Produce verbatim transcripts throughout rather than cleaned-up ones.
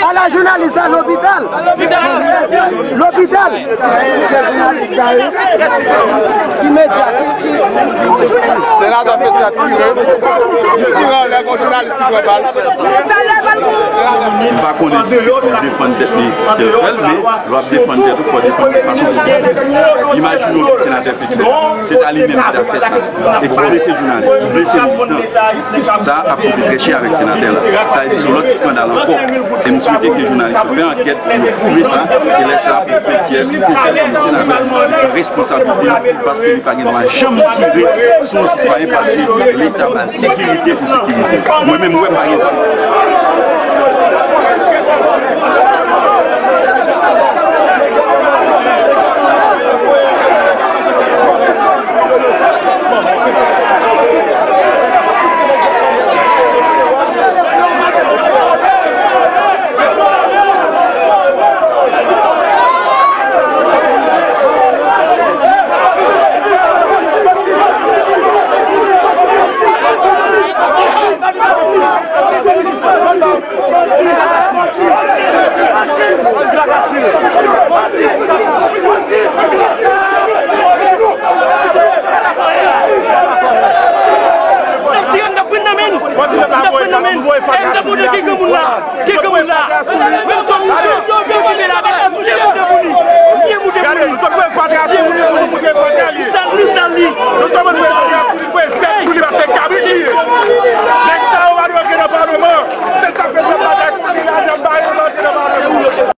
Ala jounalis la lopital. Lopital. Ki medya, ki, ki. Senatè Petit ap tire. Li tire anlè, gon jounalis ki pran bal. M pa konnen si se pou l defann tèt li ke l fè l, men lè w ap defann tèt ou, fò w defann li fason pozitif. Imajine w senatè Petit, se ta li menm ki ta fè sa. E ki blese jounalis, ki blese militan. Sa ap koute trè chè avèk senatè la. Sa se yon lòt eskandal ankò. E m swete ke jounalis yo fè ankèt, yo pwouve sa. E lè sa a, pou fè fyè, pou fè fyè kòm senatè, pran responsablite l, paske li pa gen dwa janm tire sou yon sitwayen, paske Leta ba l sekirite pou sekirize l. Mwen menm, m wè m pa gen zam. N ap tire, n ap pran nan men n. N ap pran nan men n. N ap pran nan men. Ki granmoun la? Ki granmoun la? Menm si w moute, w moute la, w moute moute pou li. W moute moute pou li. W moute moute pou li. Li sal, li sal li. Nèg sa yo pa dwe antre nan palman. Se sa fè n ap batay kont li la, n ap ba yo antre nan palman.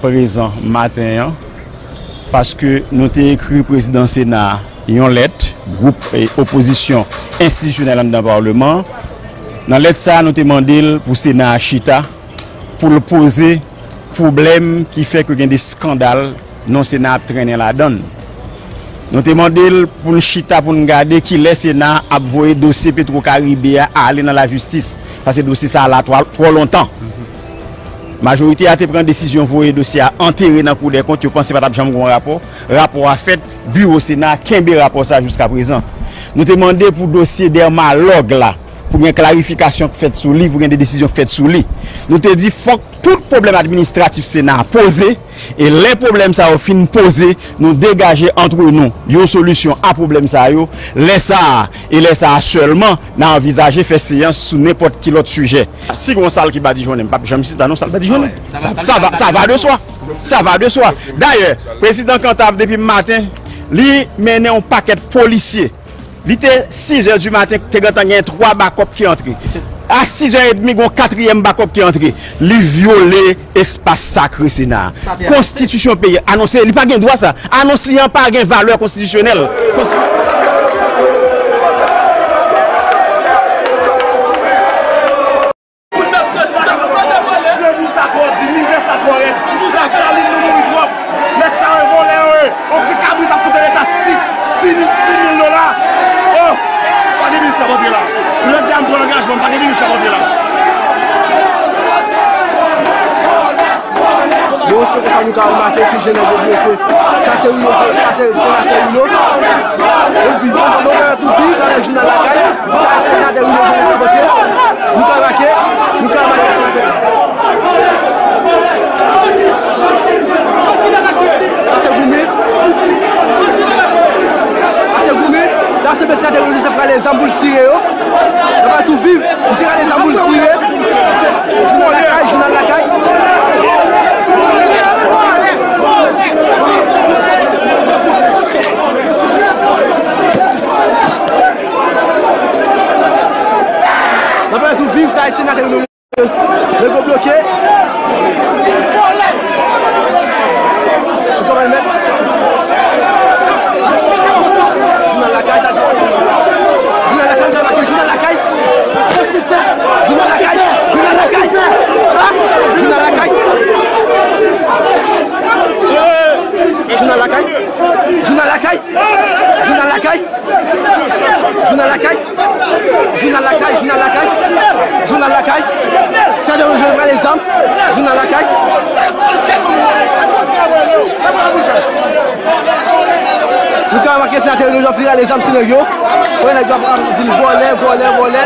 Prezan maten an, paske nou te ekri prezidan Sena a yon lèt, gwoup, e, opozisyon enstitisyonèl anndan palman an. Nan lèt sa a, nou te mande l pou Sena a chita, pou l poze pwoblèm ki fè ke gen de eskandal non Sena a ap trennen ladan l. Nou te mande l pou n chita, pou n gade kilè Sena a ap voye dosye Petro Caribe a ale nan lajistis, paske dosye sa a la twò, twò lontan. Majorite a te pran desizyon voye dosye a antere nan Kou dè Kont, yo panse pa t ap janm gen yon rapò. Rapò a fèt, biwo Sena a kenbe rapò sa a jiskaprezan. Nou te mande pou dosye Dermalog la, pou gen klarifikasyon k fèt sou li, pou gen de desizyon k fèt sou li. Nou te di fòk tout pwoblèm administratif Sena a poze, e lè pwoblèm sa yo fin poze, nou degaje antre nou yon solisyon a pwoblèm sa yo. Lè sa a, e lè sa a sèlman, n a anvizaje fè seyans sou nenpòt ki lòt sijè. Si gen yon sal ki badijonnen, m p ap janm site non sal badijonnen. Sa, sa va, sa va de swa. Sa va de swa. Dayè, prezidan Cantave depi maten, li mennen yon pakèt polisye. Li te sizè di maten, te gentan gen twa bakòp ki antre. A sizè edmi, gen yon katriyèm bakòp ki antre. Li vyole espas sakre Sena a. Konstitisyon peyi a anonse, li pa gen dwa sa. Anons li an pa gen valè konstitisyonèl. Konsti- Vle nou sa twò di, mizè sa twò rèd. Lasalin nou mouri twòp. Nèg sa yo vòlè yo ye. On ti kabrit ap koute Leta sis, sis mil, sis mil dola. Oh! Pa gen minis k ap antre la. Jodi a m pran angajman, pa gen minis k ap antre la. Nou ka remake ki jan nèg yo bloke. Sa se Willo, sa se senatè Willo. Epi, nou ka tou viv avèk jounal lakay. Sa se senatè Willo, jounal lakay. Nou ka remake, nou ka remake senatè. Sa se Goumi. Sa se Goumi. Sa se senatè Willo Joseph rale zam pou l tire yo. N ap tou viv. Misye rale zam pou l tire. Jounal lakay, jounal lakay. N ap tou viv sa, e senatè yo, nèg yo bloke. Ankò mèt. Jounal lakay, sa se jounal lakay, jounal lakay. Jounal lakay, jounal lakay. Ha? Jounal lakay. Jounal lakay. Jounal lakay. Jounal lakay. Jounal lakay. Jounal lakay, jounal lakay. Jounal lakay. Senatè Willo Joseph rale zam. Jounal lakay. Nou ka remake senatè Willo Joseph li rale zam sou nèg yo. Wè nèg yo ap di l vòlè, vòlè, vòlè.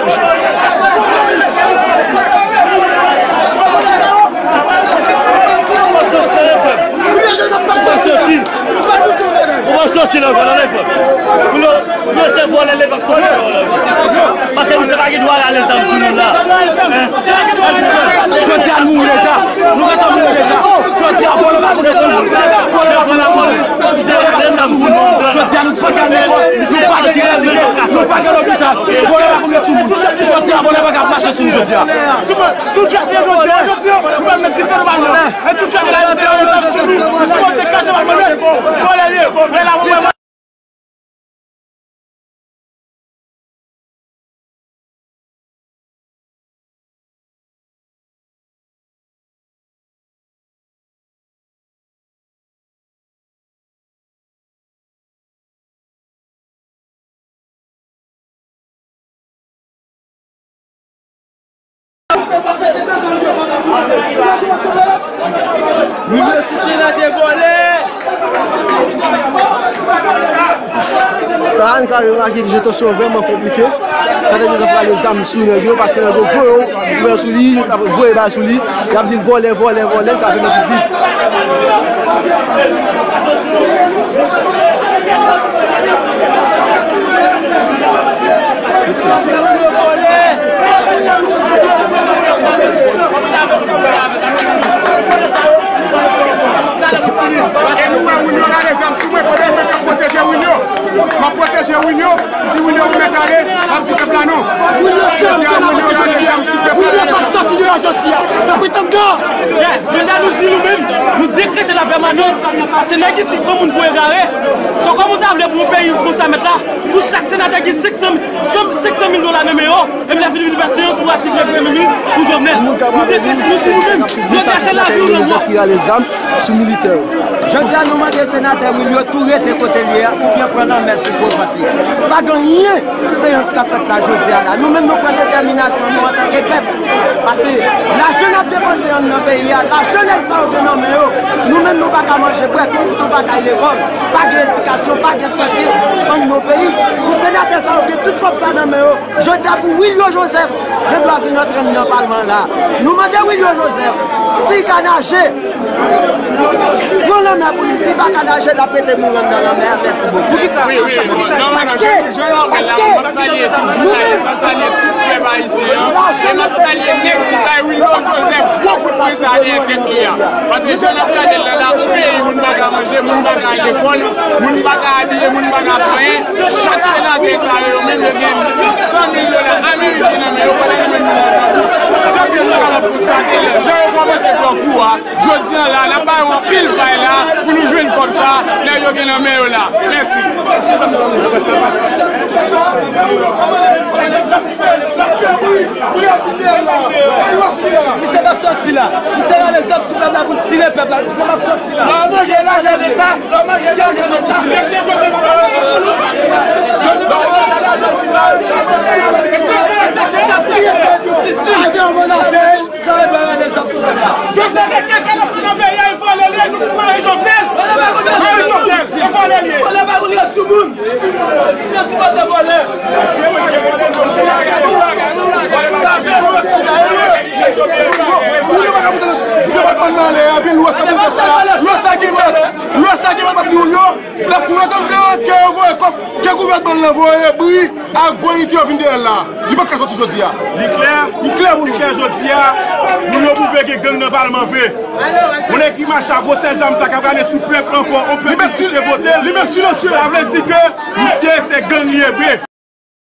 Ou pa sòti la, vòlè, vòlè. Ou yo se vòlè, li p ap sòti la. Paske misye pa gen dwa rale zam sou nou la. Jodi a nou mouri deja. Nou gentan mouri deja. Jodi a vòlè pa konn met sou moun. Vòlè pa konn met sou moun. Vòlè pa konn met sou moun. Jodi a nou fè kanè. Nou pa gen elektrisite. Nou pa gen lopital. Vòlè pa konn met sou moun. Jodi a vòlè pa ka ap mache sou nou jodi a. Tout chak jodi a, jodi a, nou pral met dife, nou pral nan. Men tout chak la, se yon sou nou. Nou sipoze kraze pa mande. Vòlè li ye. Vòlè la, vòlè. Sa a, nou ka remake ke sitiyasyon vrèman konplike. Sa te gen zam sou nèg yo, paske nèg yo voye ouvè sou li, yo t ap voye bal sou li, y ap di l vòlè, vòlè, vòlè, l ka vin nan piblik. E nou wè moun yo rale zam sou mwen, pandan yo menm k ap pwoteje Wilio. M ap pwoteje Wilio, m di Wilio ou mèt ale, m ap di pèp la non. Wilio se ou ki la pote jodi a. Wilio p ap sòti deyò jodi a. N ap pretann gò. Yes, jodi a nou di nou menm, nou dekrete lapèmanans, paske nèg isit pran moun pou egare. So kòman w ta vle pou yon peyi konsa mèt la, pou chak senatè gen senk san, senk san mil dola nan men yo, epi lè fini vin fè seyans pou atik lè premye minis pou Jovenel. Nou dekrete, nou di nou menm, jodi a se lavi ou lanmò. Ki rale zam sou militè yo. Jodi a nou mande senatè Wilio tou rete kote l ye a oubyen pran lanmè sou gwo vant li. Pa gen anyen seyans k ap fèt la jodi a la. Nou menm nou pran detèminasyon nou antanke pèp. Paske lajan n ap depanse anndan peyi a, lajan nèg sa yo gen nan men yo, nou menm nou pa ka manje bwè, pitit nou pa ka al lekòl, pa gen edikasyon, pa gen sante anndan peyi. Pou senatè sa yo gen tout kòb sa nan men yo, jodi a pou Wilio Joseph gen dwa vin antre anndan palman an la. Nou mande Wilio Joseph si l ka naje, pran lanmè pou li, si l pa ka naje, l ap rete mouri anndan lanmè a. Mèsi bokou. Wi, wi, wi. Non, non, non, jan, jan Lormel la, m ap salye tout jounalis, m ap salye tout pèp ayisyen an, e m ap salye nèg ki bay Wilio Joseph gwo kout pwen sa a dèyè tèt li a. Paske jan n ap gade l la, la, yon peyi moun pa ka manje, moun pa ka al lekòl, moun pa ka abiye, moun pa ka fè anyen. Chak senatè sa yo, yo menm yo gen san mil dola ameriken nan men yo, pandan nou menm nou nan jan ke nou kapab konstate l, jan yo kòmanse pran kou a, jodi a la, n ap ba yo anpil pay la pou nou jwenn kòb sa nèg yo gen nan men yo la. Mèsi. Misye p ap sòti la. Misye rale zam sou pèp la pou l tire pèp la. Misye p ap sòti la. Lè w manje lajan Leta, lè w manje lajan Leta, mesye kote papa. Sa e pa rale zam sou pèp la. Jovenel e kaka nan peyi a, e vòlè li ye. Ou ret sou moun. Ou ret sou moun, se vòlè. Sa se lwès, sa, e lwès. Ou yo pa ka monte nan depatman nan anlè a, epi lwès la pou fè sa. Lwès la gen mèt. Lwès la gen mèt, pati moun yo. L ap tounen tankou ke yo voye kòf, ke gouvènman lan voye bri ak gwo inite yo vin dèyè l la. Li pa ka soti jodi a. Li klè? Li klè pou nou. Li klè jodi a. Moun yo pwouve gen gang nan palman vre. Yon nèg ki mache a gwosè zam sa k ap rale sou pèp ankò, yon pèp ki te vote l. Li mèt silesyè. Sa vle di ke misye se gang li ye vre.